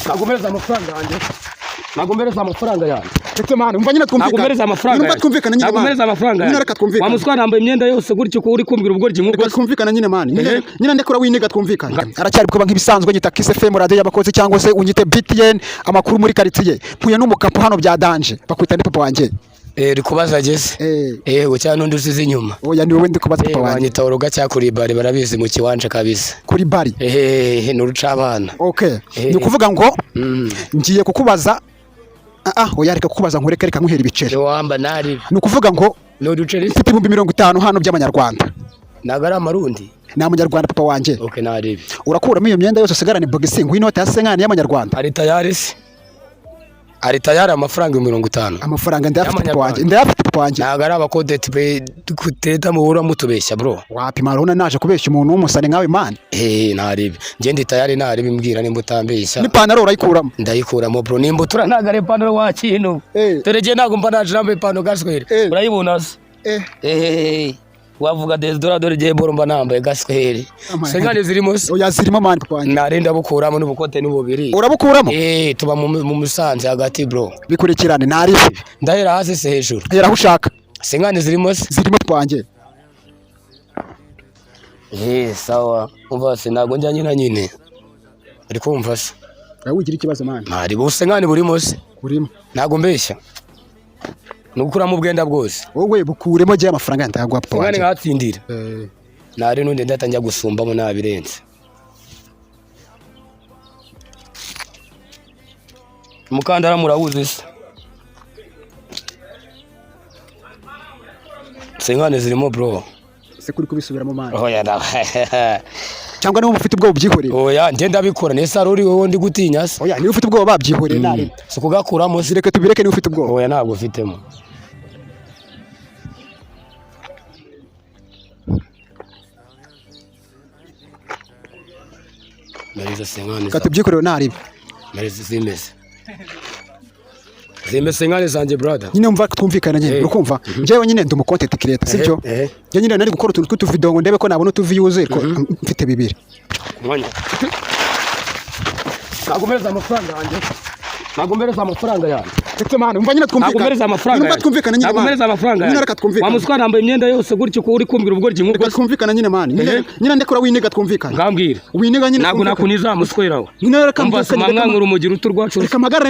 Ntabwo mpereza amafaranga yanjye. Ntabwo mpereza amafaranga yanjye. Ndetse man, umva nyine Ntabwo twumvikane. mpereza amafaranga Nyine umva twumvikane nyine Ntabwo man. mpereza amafaranga Nyine yanjye. reka twumvikane. Wa muswa, nambaye imyenda yose gutyo ko uri kumbwira ubugoryi nk'ubwo Reka se? twumvikane nyine man. Nyine Ehe. nyine ndekura winiga twumvikane. Aracyari kuba nk'ibisanzwe, nyita Kiss FM, radio y'abakozi, cyangwa se unyite BTN, amakuru muri quartier. Mpuye n'umukapo hano bya danger. Bakwita nde, papa wanjye? Eh, uri kubaza gese? Eh. Yego, cyangwa n'undi usize inyuma? Oya, ni wowe ndi kubaza, Eh, papa wanjye. banyita uruga cyangwa kuri bari, barabizi mu kiwanja kabisa. Kuri bari. Eh, ni urucabana. Okay. Eh. Ni ukuvuga ngo ngiye kukubaza. Oya, reka kukubaza nkureke, reka nkuhera ibiceri. Wamba nari. Ni ukuvuga ngo Ni uduceri. mfite 50,000 hano by'amanyarwanda. Ntabwo ari amarundi? Ni amanyarwanda, papa wanjye. Okay, naribi. Urakuramo iyo myenda yose, usigarane bogisi, nguhe inoti ya 50 y'amanyarwanda. Ari tayari se? Ari tayari amafaranga 50? Amafaranga ndayafite, papa wanjye. Y'amanyarwanda. Ndayafite, papa wanjye. Ntabwo ari abakodeti pe kuteta muhura mutubeshya, bro. Wapi man, urabona naje kubeshya umuntu w'umusani nkawe, man? Eh, naribi. Njye ndi tayari, naribi, mbwira nimba utambeshya. N'ipantaro urayikuramo? Ndayikuramo, bro. Nimba utura ntabwo ari ipantaro wa kintu. Eh. Dore njye ntabwo mba naje nambaye ipantaro gaswere. Eh. Urayibona se? Eh. Eh, wavuga Desdora, dore igihe boro mba nambaye gaswere. Ama- 50 zirimo se? Oya, zirimo man, papa wanjye. Narenda bukuramo n'ubukote n'ububiri. Urabukuramo? Eh, tuba mu Musanze hagati, bro. Bikurikirane, ntaribi. Ndahera hasi se hejuru? Hera aho ushaka. 50 zirimo se? Zirimo, papa wanjye. Eh, sawa. Umva se, ntabwo njya nyina nyine. Uri kumva se? Wowe ugira ikibazo, man. Ntari bu 50 burimo se? Urimo. Ntabwo mbeshya. Ni ugukuramo ubwenda bwose. Wowe bukuremo, jya amafaranga ndayaguha, papa 50 wanjye. nkatsindira. Eh. Nari n'undi ndatangira gusumbamo nabirenze. Umukandara murawuzi se? 50 zirimo, bro. Se kuri kubisubiramo, man? Oya na. Cyangwa niba ufite ubwoba ubyihorere. Oya, njye ndabikora. Nese ari uri wowe ndi gutinya se? Oya, niba ufite ubwoba babyihorere, ntaribi. Si kugakuramo se? Zireke, tubireke niba ufite ubwoba. Oya, ntabwo ufitemo. Mariza 50. Reka tubyikorere, ntaribi. Mariza zimeze. Zimeze 50 zanjye, brother. Nyine umva twumvikana nyine. Eh. Urukumva njyewe nyine ndi umu content creator, sibyo? Eh. Njye nyine nari gukora utuntu tw'utuvideo ngo ndebe ko nabona utuviews, ariko mfite bibiri. Mwanya. Ntabwo mpereza amafaranga yanjye. Ntabwo mpereza amafaranga yanjye. Ndetse man, umva nyine Ntabwo twumvikane. mpereza amafaranga Nyine umva yanjye. twumvikane nyine Ntabwo man. mpereza amafaranga Nyine yanjye. reka Wa twumvikane. muswa, nambaye imyenda yose gutyo ko uri kumbwira ubugoryi nk'ubwo Reka se? twumvikane nyine, man. Nyine Ehe. nyine ndekura winiga twumvikane. Ngambwira. Winiga nyine Ntabwo twumvikane. nakuniza muswera we. Nyine reka Umva se, mbyuke, mwamwankura umugira utu rwacu. reka mpagarare.